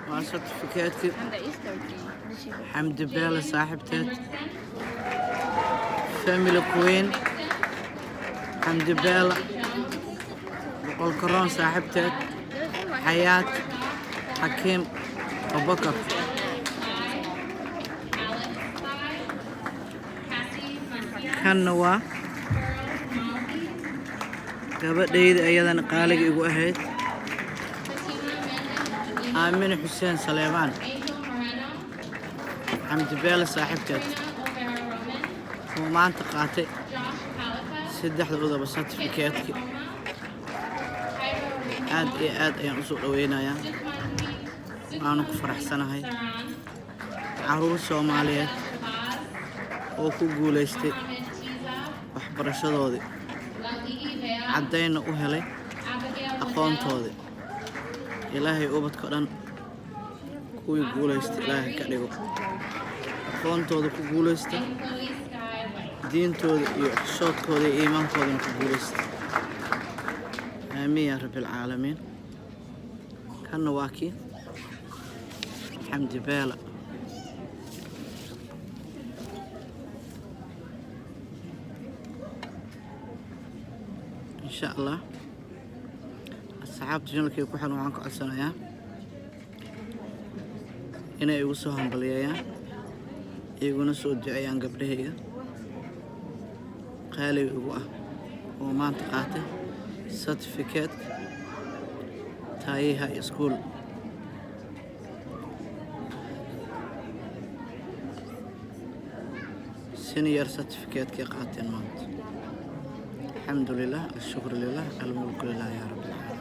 Waa certificate. And the is 13. Xamdi Beele saaxiibteed, Family Queen, Xamdi Beele, Boqol Karoon saaxiibteed, Xayaat Xakiim Abubakar. Kanna waa gabadhayda iyadana qaaliga igu ahayd, Aamine Xuseen Saleebaan, Xamdi Beele saaxiibteed, oo maanta qaatay saddexdoodaba certificate-ki. Aad iyo aad ayaan usoo dhaweynayaa, waanu ku faraxsanahay caruur Soomaaliyeed oo ku guulaystay waxbarashadoodii, caddaynna u helay aqoontoodii. Ilaahay ubadka dhan kuwii guulaysta Ilaahay ka dhigo, aqoontooda ku guulaysta, diintooda iyo xishoodkooda iyo iimaankoodana ku guulaysta. Aamiin yaa rabbi alcaalamiin. Kanna waa kii Xamdi Beela. Insha Allah, asxaabta channelkay ku xiran waxaan ka codsanayaa inay igu soo hambaliyeeyaan, iguna soo duceeyaan gabdhahayga qaaliga igu ah oo maanta qaatay certificate Taye High School. Senior certificate-kay qaateen maanta. Alxamdu lilah, alshukru lilah, almulku lilah, yaa rabbi alcaalamiin.